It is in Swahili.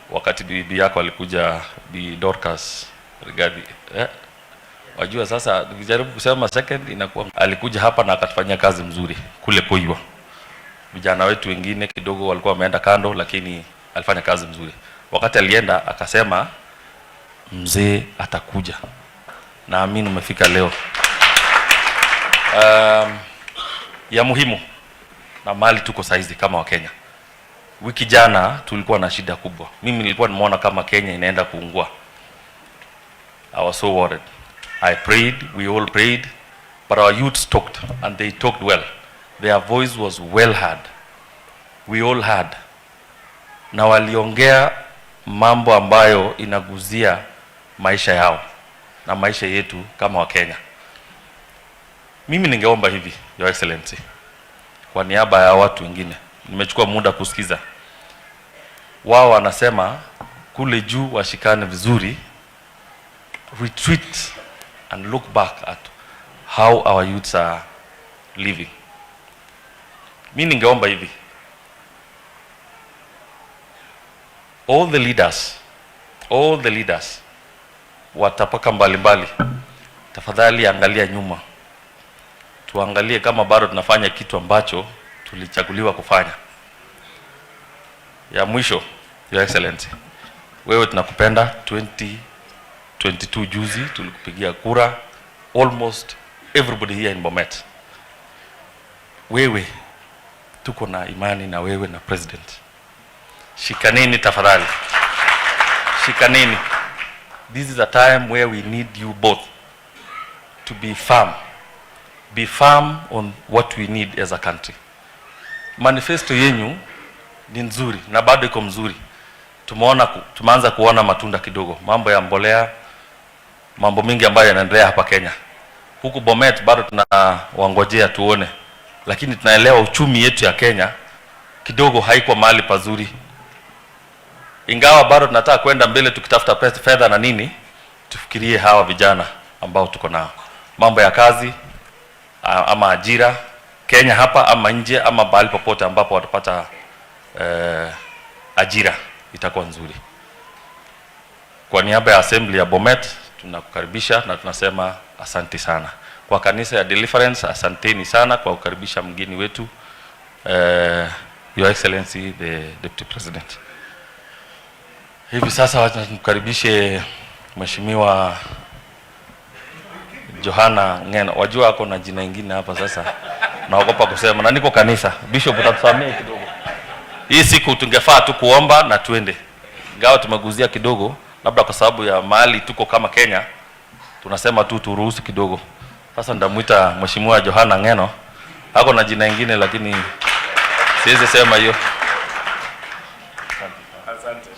Wakati bibi yako alikuja, Bi Dorcas Rigathi, eh? Wajua sasa nikijaribu kusema second inakuwa, alikuja hapa na akatufanyia kazi mzuri kule Koiwa. Vijana wetu wengine kidogo walikuwa wameenda kando, lakini alifanya kazi mzuri. Wakati alienda akasema mzee atakuja. Naamini umefika leo. Ya muhimu na mahali tuko saizi kama Wakenya. Wiki jana tulikuwa na shida kubwa. Mimi nilikuwa nimeona kama Kenya inaenda kuungua. I was so worried. I prayed, we all prayed, but our youths talked, and they talked well. Their voice was well heard. We all heard. Na waliongea mambo ambayo inaguzia maisha yao na maisha yetu kama Wakenya. Mimi ningeomba hivi, Your Excellency, kwa niaba ya watu wengine, nimechukua muda kusikiza. Wao wanasema kule juu washikane vizuri, retreat and look back at how our youths are living. Mi ningeomba hivi, all the leaders wa tabaka mbalimbali, tafadhali angalia nyuma, tuangalie kama bado tunafanya kitu ambacho tulichaguliwa kufanya. Ya mwisho, Your Excellency, wewe tunakupenda. 2022 juzi tulikupigia kura, almost everybody here in Bomet. Wewe tuko na imani na wewe na president. Shikaneni tafadhali, shikaneni. This is a time where we need you both to be firm. Be firm on what we need as a country. Manifesto yenyu ni nzuri na bado iko mzuri. Tumeanza kuona matunda kidogo, mambo ya mbolea, mambo mingi ambayo yanaendelea hapa Kenya. Huku Bomet bado tunawangojea tuone, lakini tunaelewa uchumi yetu ya Kenya kidogo haiko mahali pazuri, ingawa bado tunataka kwenda mbele tukitafuta pesa, fedha na nini. Tufikirie hawa vijana ambao tuko nao, mambo ya kazi ama ajira Kenya hapa ama nje ama mahali popote ambapo watapata ajira itakuwa nzuri. Kwa niaba ya Assembly ya Bomet tunakukaribisha na tunasema asante sana. Kwa kanisa ya Deliverance, asanteni sana kwa kukaribisha mgeni wetu, Your Excellency the Deputy President. Hivi sasa wacha tumkaribishe Mheshimiwa Johana Ng'eno. Wajua ako na jina ingine hapa sasa, naogopa kusema na niko kanisa. Bishop, utatusamee kidogo. Hii siku tungefaa tu kuomba na tuende, ingawa tumeguzia kidogo, labda kwa sababu ya mahali tuko kama Kenya, tunasema tu turuhusu kidogo. Sasa ndamuita Mheshimiwa Johana Ng'eno, ako na jina ingine lakini siwezi sema hiyo. Asante.